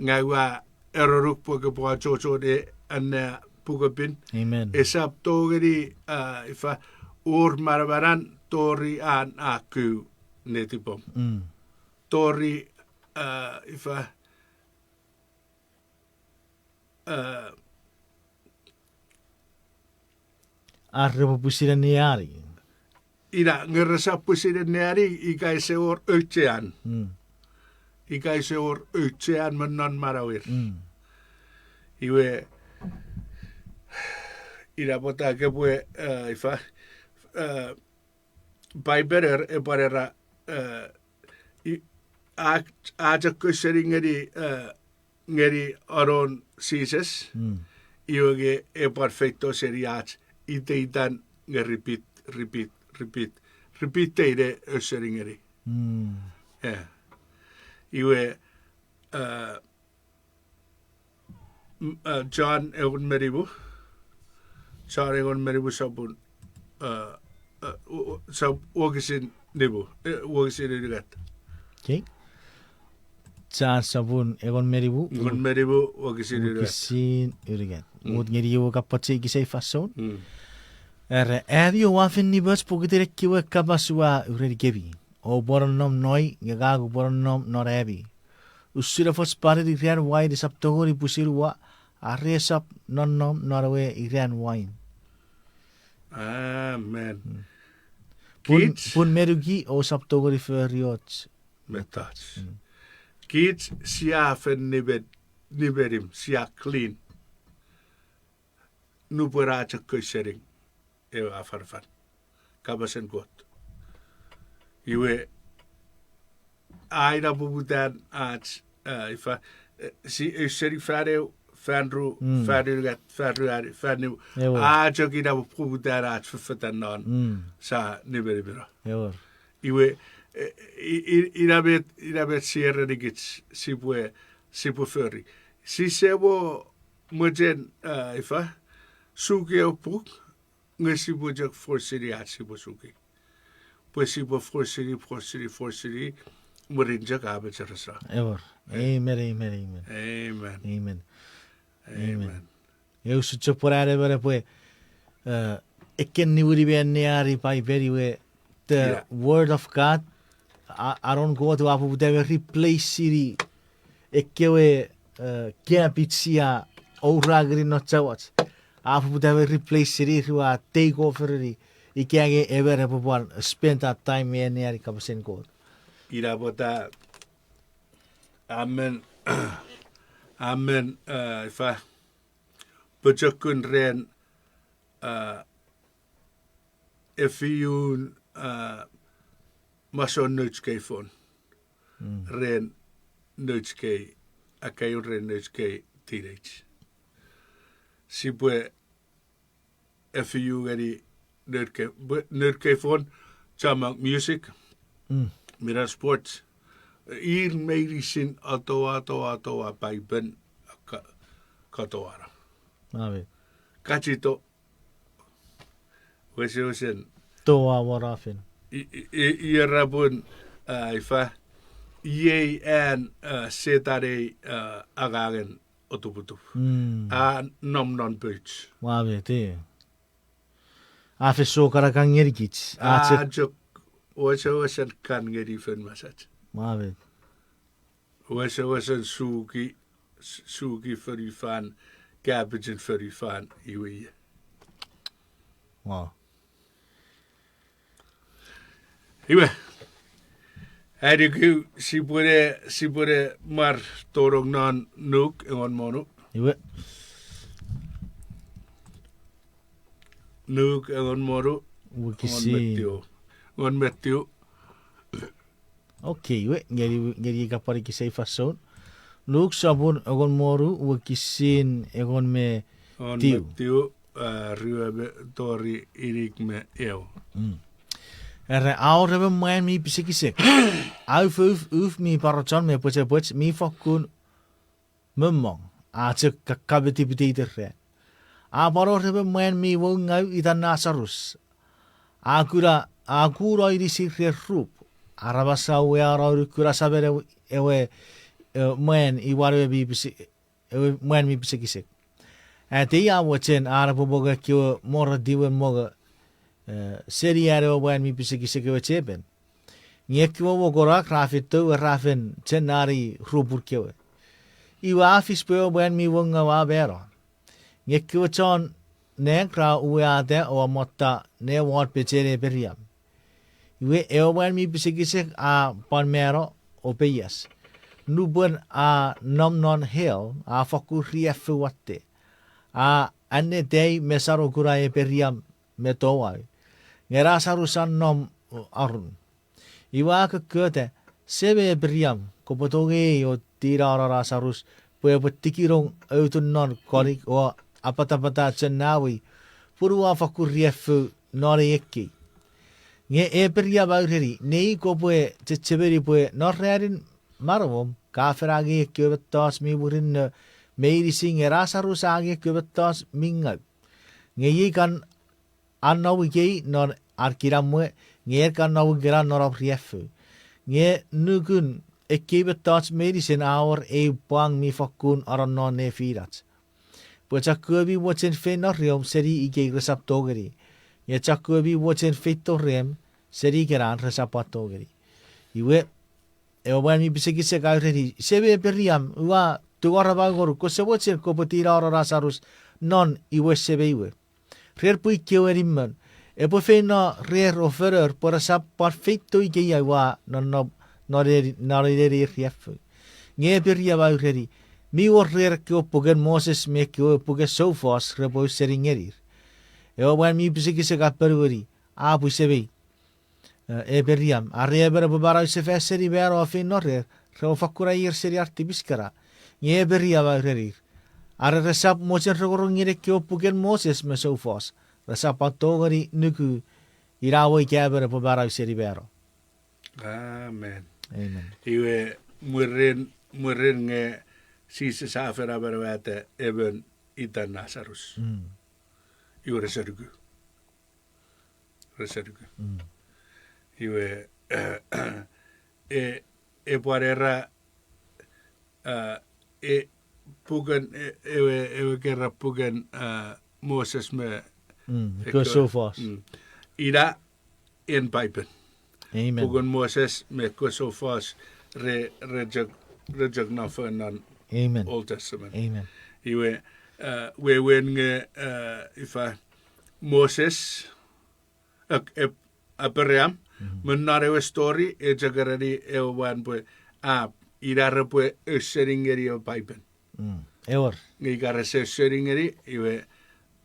ngang ua erenuk pwe kopwe achocho ne anneani pukepin. Esap tongeni, uh, ifa, wor manamanan tori an a ku netipom. Tori, uh, ifa, uh, ar repwe pwisin anneani. Ina, nge resap pwisin anneani ika ese wor auchean. Ika ese wor auchean me non manauer. Iwe, ina pwata kopwe, uh, ifa, uh, Paipen e pwan era, uh, a, a chok ausening ngeni, uh, ngeni anon Jises, iwe nge e pwan feito seni ach iteitan nge repeat, repeat, repeat, repeat-ei ne ausening ngeni. Iwe, uh, John engon me nimu. John engon me nimu sopun, uh, uh, sop-, wokisin nimu, eh, wokisin unungat. John sopun engon me nimu, engon me nimu, wokisin unungat. Mut ngeni ewe kapachei kisei fason. Era, ami oua fen nimoch pokiten ekkewe kapas ua urenikemi. Oupwe nonnom noi, nge ngang upwe nonnom non ami. Usun efoch panen iran wain esap tongeni pwisin uwa, are esap nonnom non ewe iran wain. Amen. Pun, pun menuki ousap tongeni fori och mettoch. Kich sia fen nimen-, nimenim, sia clean. Nupwen a chok ausening ewe afanafan, kapasen Kot. Iwe, a ina poputan ach, uh, ifa, uh, si, uh, ausening fan ew, fan ru, fan unungat, fan ruanu, fan nimu. A chok ina poputan ach fefetan non, sia nimenimeno. Iwe, i, i, ina met, ina met sia erenikich sipwe, sipwe fori. Sise mo mochen, uh, ifa, suki ew puk, nge sipwe chok forsini ach sipwe suki. Pwe sipwe forsini, forsini, forsini, mwirin chok a mecheres. Amen, amen, amen. Amen. Amen. Eu usun chok pwe an emon epwe, uh, ekkena niwini me anneani Paipen iwe, the word of God, a, anon Kot a poputa me replace-ini ekkewe, uh, gap sia oura ngeni non chawach. A poputa me replace-ini, ra take over-ini, ika nge emon epwe pwan spend that time me anneani kapasen Kot. Ina pwata, amen, amen, uh, ifa, pochokun ren, uh, efiun, uh, mason nouch kei fon. Ren nouch kei, akkaewin ren nouch kei teenage. Sipwe efiu ngeni noun kei, pwe noun kei fon, chommong music, Mm. Mi non sports. Ir meinisin atowa, atowa, atowa Paipen ka-, katoano. Amen. Kachito. Wesewesen. Towa warafen. I, i, i, ierapun, a, ifa. Iei an, a, Setan ei, a, angangen otuputup. Mm. A nom non pouch. Wa me te. A fen sokanakan ngenikich. A, a chok, chok wesewesen kan ngeni fen masach. Wa me. Wesewesen suki, s-, suki fonufan, kapichen fonufan, iwe ie. Wow. Iwe. Ai nuku sipwene, sipwene mar tonong non Nuk engon me wonu. Iwe. Nuk engon me wonu. Wokisin. Engon me tiu. Engon me tiu. Okay, iwe, ngeni, ngeni ka pwan ikisei fansoun. Nuk sopun engon me wonu, wokisin engon me tiu. Engon me tiu, a, rue me tori inik me eu. Mm. Era, a wor emon mwan mi pisekisek. A ufouf uf mi parochon me pwechepwech mi fokkun mommong, a chok ka-, kametipiti iteran. A pwan wor emon mwan mi woungau itan Lasarus. A kuna, a kuno inisin rer rup. Aramas a uweano ne kuna samen ewe, ewe, e, mwan iwan ewe mi pise-, ewe mwan mi pisekisek. Atei a mochen an epwe mongo ekkewe moretiwen mongo, e, seni an ewe mwan mi pisekisek ewe chepen. Nge ekkewe mokorak ra feito, ra fen chennani rupun kewe. Iwe a fis pwe ewe mwan mi woungau a mano. Nge ekkewe chon nang ra uweata o amotta ne won pechen Eperiam. Iwe ewe mwan mi pisekisek a pwan mano o peias. Nupwen a nom non hell, a fokkun riaffou watte. A annetai mesan o kuna Eperiam me touau. Nge Lasarus a nom arun. Iwe a kokkota, Semei Eperiam, kopwe tongei o tinano Lasarus, pwe epwe tikinong outun non konik o apatapata chennawei, pun ua fokkun riaffou non ei ekkei. Nge Eperiam a ureni, Nei, kopwe chechemeni pwe non ranin manauom ka fen angei ekkewe mettoch mi murinno meinisin, nge Lasarus a angei ekkewe mettoch mi ngau. Nge iei kan an nom ikei non an kinamwe, nge en kan nom ikenan non om riaffou. Nge nukun ekkei mettoch meinisin a wor eu pwang mi fokkun anonnon nefinach. Pwe chokkewe mi mochen feino reom seni ikei resap tongeni. Nge chokkewe mi mochen feito reom seni ikenan resap pwan tongeni. Iwe, ewe mwan mi pisekisek a ureni, Semei Eperiam, ua tungor amau ngonuk, kose mochen kopwe tinano Lasarus non iwe semei we. Rer pwii kewe nimmon, epwe feino rer o fonour pwe resap pwan feito ikei aua non, non, non inen riaffou. Nge Eperiam a ureni, Mi wor rer ekkewe puken Moses me ekkewe puken soufos repwe ausening ngenir. Ewe mwan mi pisekisek a ponueni, A pwisemei, e, Eperiam, are emon epwe manau sefan seni mano a feino rer, repwe fakkun aier seni ar tipis kana. Nge Eperiam a urenir, Are resap mochen rongorong ngeni ekkewe puken Moses me soufos, resap pwan tongeni nuku ina we ika emon epwe manau seni mano. Amen. Amen. Iwe mwirin, mwirin nge Jises a fen amanauata emon itan Lasarus. Mm. Iwe rese nuku. Rese nuku. Mm. Iwe, e, e pwan era, a, e, puken, e, ewe, ewe kera puken, a, Moses me, mm, ekkewe soufos. Mm. Ina en Paipen. Amen. Puken Moses me ekkewe soufos re, re chok, re chok nofo non, amen, Old Testament. Amen. Iwe, a, wewen nge, a, ifa, Moses, Ak-, ep-, Abraham, mm, me non ewe story, e chok ereni ewe mwan pwe, a, ina repwe ausening ngeni ewe Paipen. Mm, ewer. Nge ika rese ausening ngeni, iwe,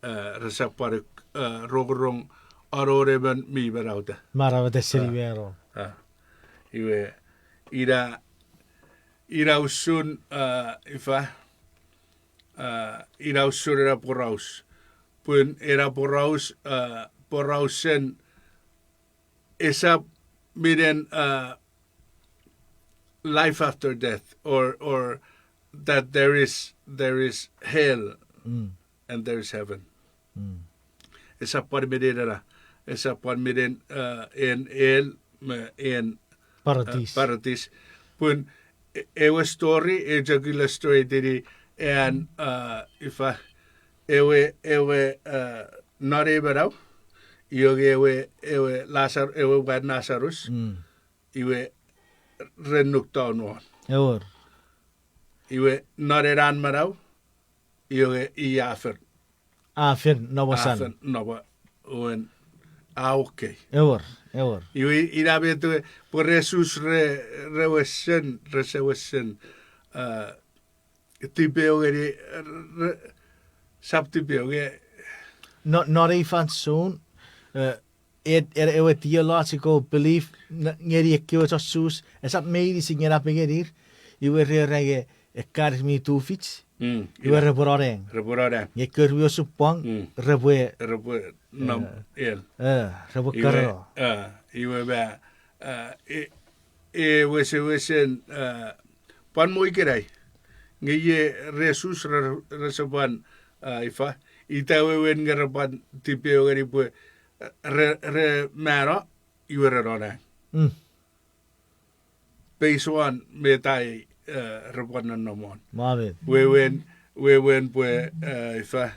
a, resap pwan, a, rongorong anon emon mi manauta. Manauta seni mano. A. Iwe, ina, ina usun, a, ifa, a, ina usun ena poraus. Pun ena poraus, a, porausen esap minen, uh, life after death, or, or that there is, there is hell Mm. and there is heaven. Mm. Esap pwan minen ena, esap pwan minen, uh, en hell, me en, uh, Paradis. Paradis. Pun e-, ewe story, e chok illustrate-ini an, uh, ifa, ewe, ewe, uh, non ei manau, iwe ewe, ewe Lasar-, ewe mwan Lazarus, Mm. iwe re nuk town won. Ewer. Iwe non ena manau, iwe i a fen. A fen, no pwe A san. fen, no pwe, wen, a okay. Ewer, ewer. Iwe ina met we, pwe re sus re, re wesen, rese wesen, uh, tipeu ngeni, re, sap tipeu nge. No, non ei fansoun, eh, et, et ewe theological belief n-, ngeni ekkewe chon Sus, esap meinisin nge napengeni ir, iwe re era nge ekkan mi tufich, Mm, iwe ina. Repwe noneng. Repwe noneng. Nge ekkewe mi osupwang, Mm. repwe, Repwe nom eh, el. eh, repwe Iwe, karano. eh, iwe ma, eh, e, e wesewesen, eh, pwan mo ikenai. Nge ie re sus re, rese pwan, eh, ifa. Ita wewen nge re pwan tipeu ngeni pwe, eh, re, re mano, iwe re nonang. Mm. Based on met ai, eh, re pwan nonnom won. Amen. Wewen, wewen pwe, eh, ifa.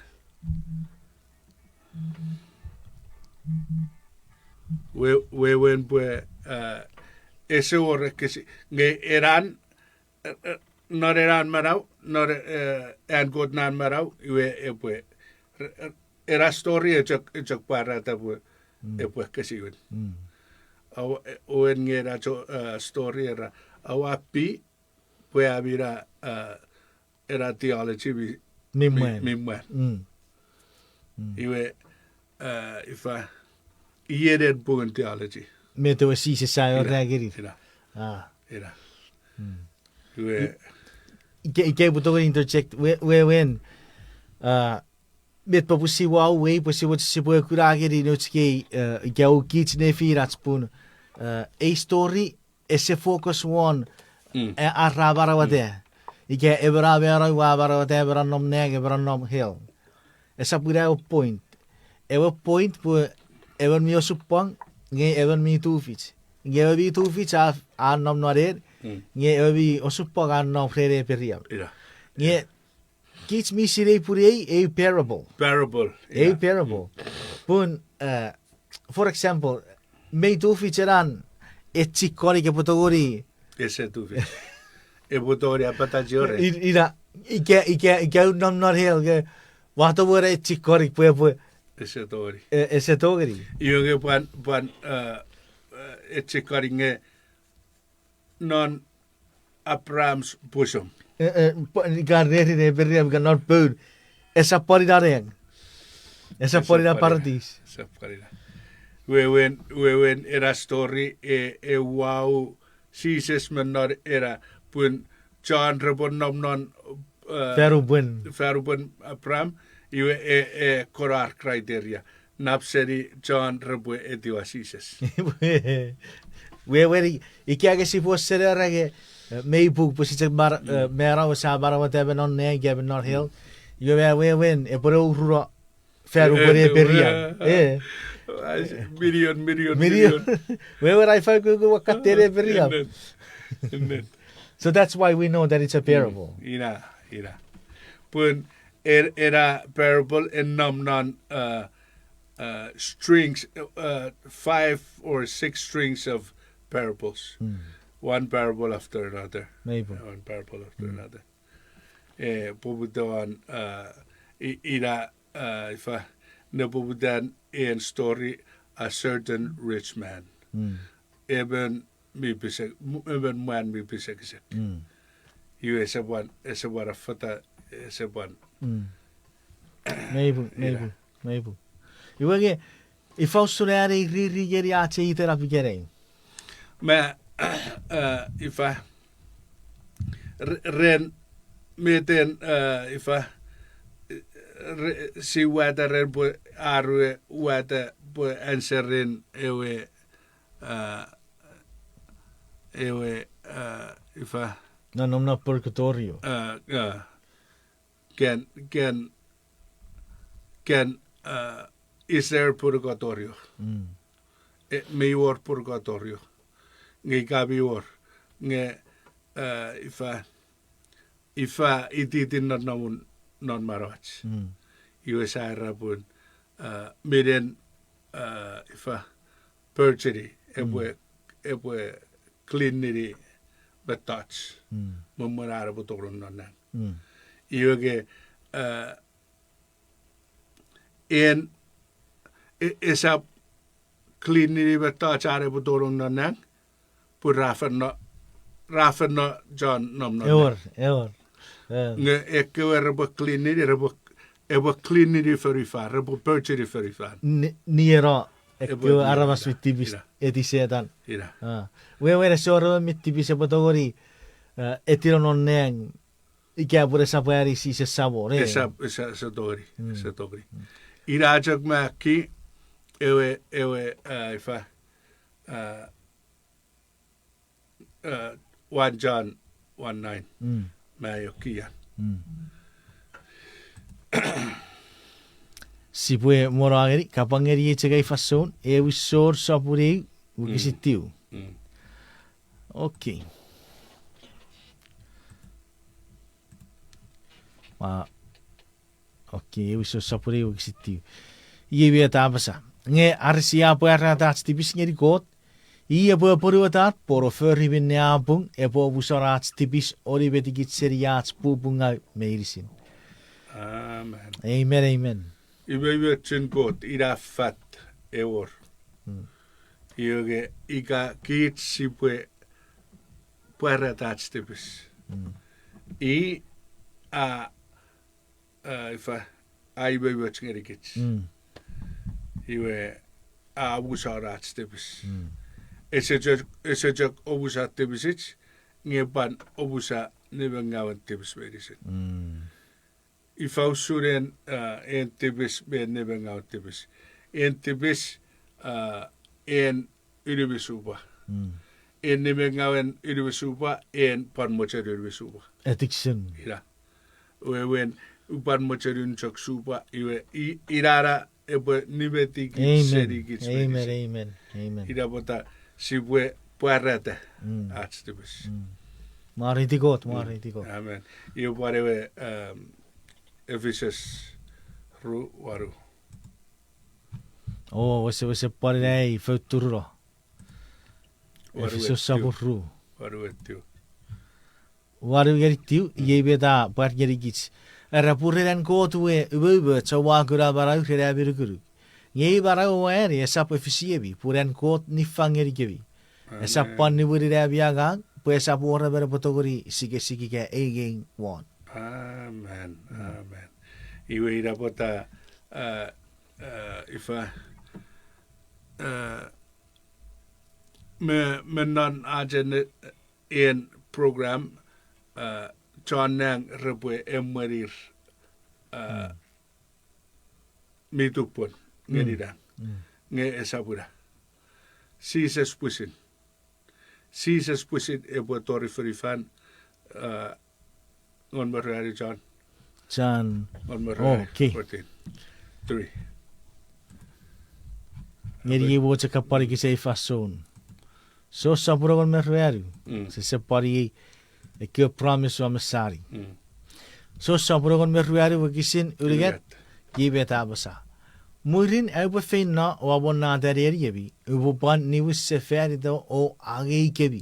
We, wewen pwe, eh, ese wor ekkesi, nge enan, eh, eh, non enan manau, non, eh, an Kot nan manau, iwe epwe, re, ena story e chok, e chok pwarata pwe, Mm. epwe ekkesiwin. Mm. Awa, eh, oen nge ena cho, eh, story era, aua pi, pwe ami na, eh, ena theology mi, Mi mi, mwan. mi mwan. Mm. Mm. Iwe, eh, ifa, ienen pungun theology. Met ewe Jises a Ina, ora ngeni. ina, Ah. ina. Mm. Iwe, I-, ika, ika upwe tongeni interject, we, wewen, ah, met popun sia uwei, pwe sipwe, sipwe kuna ngeni nouch kei, eh, ika u kich nefinach pun, eh, ei story, ese focus won, Mm. eh, ar ra manauata. Ika emon a mano, ua manauata, emon a nom nang, emon a nom hell. Esap ina ewe point. Ewe point pwe emon mi osupwang, nge emon mi tufich. Nge ewe mi tufich a, a nom non hell, Mm. nge ewe mi osupwang a nom ren Apraham. Ina. Nge kich mi sinei pun ei, ei parable. Parable, Ei ina. parable. Mm. Pun, eh, for example, mei tufich enan echik konik epwe tongeni. Ese tufich. Epwe tongeni apatachi ore. I-, ina, ika, ika, ika u nom non hell, ke, ua tongeni echik konik pwe, pwe. Ese tongeni. E, ese tongeni. Iwe nge pwan, pwan, eh, eh, echik konik nge non Abraham's bosom. Eh, eh, pwan ika rerin Apraham ika non poun. Esap pwan ina nang. Esap pwan ina paradis. Esap pwan ina. Wewen, wewen ena story e, e wau Jises me non ena pun John repwe nom non, eh, Fanupwen. fanupwen Abraham, iwe e, e konar criteria. Nap seni John repwe etiwa Jises. Wewen i-, ika nge sipwe senera nge, eh, mei puk pwe sichok mar-, eh, mano sa manauata me non nang ika me non hell. Iwe ma wewen epwe ne uruno fanupwen Apraham. Eh, Million, million, million. Wewen ai fai kuku wakkaten Apraham. Amen. Amen. So that's why we know that it's a parable. Ina, ina. Pun e, ena parable e nom non, uh, uh, strings, uh, five or six strings of parables. One parable after another. Mei pun. One parable after another. Eh, poputa won, uh, i-, ina, uh, ifa, ne poputan en story a certain rich man. Emon mi pisek, m-, emon mwan mi pisekisek. Iwe ese pwan, ese pwan affata, ese pwan. Mei pun, mei pun, mei pun. Iwe nge, ifa usun an ei riri ngeni ach ei itenap ikenai? Ma, uh, ifa, re-, ren meten, uh, ifa, re-, si wata ren pwe arue wata pwe answerin ewe, uh, ewe, a, ifa, nonnom non purgatorio. A, a, can, can, can, uh, is there purgatorio? Mm. E, mi wor purgatorio. Nge ika mi wor, nge, uh, ifa, ifa ititin nonnomun non manauach. Mm. Iwe sia era pun, uh, minen, uh, ifa, purgatory, epwe, mm, epwe cleanini mettoch. Mm. Mwomwen an epwe tonong non nang. Mm. Iwe ke, uh, en, e-, esap cleanini mettoch an epwe tonong non nang, pun ra fen no, ra fen no chon nom non nang. Ewer, ewer. Eh. Nge ekkewe repwe cleanini, repwe, epwe cleanini fonufan, repwe purgeni fonufan. Ni, nieno, epwe ekkewe nieno, aramas mi tipis, ina, eti Setan. Ina. Ah. Wewen ese wor emon mi tipis epwe tongeni, eh, etino non nang, ika pwe esap ani Jises Samon, eh. Esap, esa, esa tongeni, mm, esa tongeni. Mm. Ina chok me ki, ewe, ewe, ah, ifa, ah, uh, one John one nine. Mm. Ma io kian. Mm. Sipwe mwo ngeni, kapwang ngeni ei chok ei fansoun, Efesos sopun eu, wokisin tiu. Mm. Okay. Ma, okay, Efesos sopun eu wokisin tiu. Iei met a apasa. Nge are sia pwarata ach tipis ngeni Kot, i epwe apwonueta pwono fori minne a pung, epwe omusano ach tipis o nimetikich seni ach pupungau meinisin. Amen. Amen, amen. Iwe, iwe chen Kot, ina fat ewor. Mm. Iwe nge ika kich sipwe pwarata ach tipis. Mm. I a, a, ifa, a umoumoch ngenikich. Mm. Iwe a omusano ach tipis. Mm. Ese chok, ese chok omusa tipisich, nge pwan omusa nimengawen tipis meinisin. Mm. Ifa usun en, a, en tipis me nimengawen tipis. En tipis, a, en unumi supa. Mm. En nimengawen unumi supa, en pwan mochen unumi supa. Addiction. Ina. Wewen, upwan mochen un chok supa, iwe, i, ina na epwe nimetikich senikich meinisin. Amen, amen, amen. Ina pwata sipwe pwarata ach tipis. Mm. Mwareiti Kot, mm, mwareiti Kot. Amen. Iwe pwan ewe, um, Efesos ru wanu. O, wesewesen pwan ina ei fouturuno. Wanu Efesos ngeni tiu. Sopun ru. Wanu ngeni tiu. Wanu ngeni tiu, mm, iei met a pwar ngenikich. Era pun ren an Kot we umoumoch oua kuna manau ren ami nukunuk. Nge ei manau oua eani esap efisiemi, pun an Kot niffang ngenikemi. Esap pwan niwinin ami angang, pwe esap wor emon epwe tongeni sikesik ika eingeing won. Amen, amen. Iwe ina pwata, a, a, ifa, a, me, me non achen en program, a, chon nang repwe emwenir, a, mi tupwen ngeni nang. Nge esap ina. Jises pwisin. Jises pwisin epwe tori fonufan, a, ngon me ruanu John. John. Ngon me ruanu, okay. Fourteen. Three. Ngeni ei woche kapwari kisei fansoun. Jon sopun engon me ruanu. Mm. Sise pwari ei, ekkewe promise ua mesani. Mm. Jon sopun engon me ruanu wokisin unungat. Unungat. Iei met a apasa. Mwirin aupwe feino o amonnata neniemi, upwe pwan niwin sefanito o angei kemi,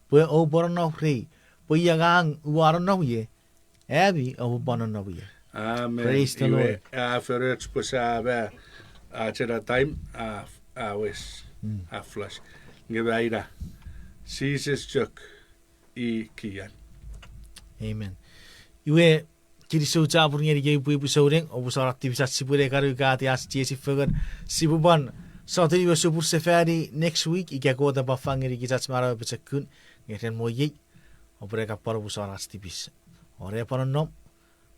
pwe oupwe nonnom rei, pwe ia ngang ua nonnom ie, ami oupwe pwan nonnom ie. Amen. Praise the Lord. Iwe, a foroch pwe sa ma, a, chena time, a, a wes, a flash. Nge ma ina, Jises chok i kian. Amen. Iwe, kinisou chapur ngeni kemi pwipwi souneng, oupwe sona tipis ach sipwe ne kanukati ach chiechi fengen, sipwe pwan sotuni ewe supun sefani next week, ika Kot epwe fang ngenikich ach manau pochokun, nge ren mo iei, oupwe ne kapwan oupwe sona ach tipis. Ore pwan nonnom,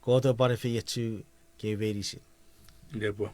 Kot epwe pwan efeiochu kemi meinisin. Epwe.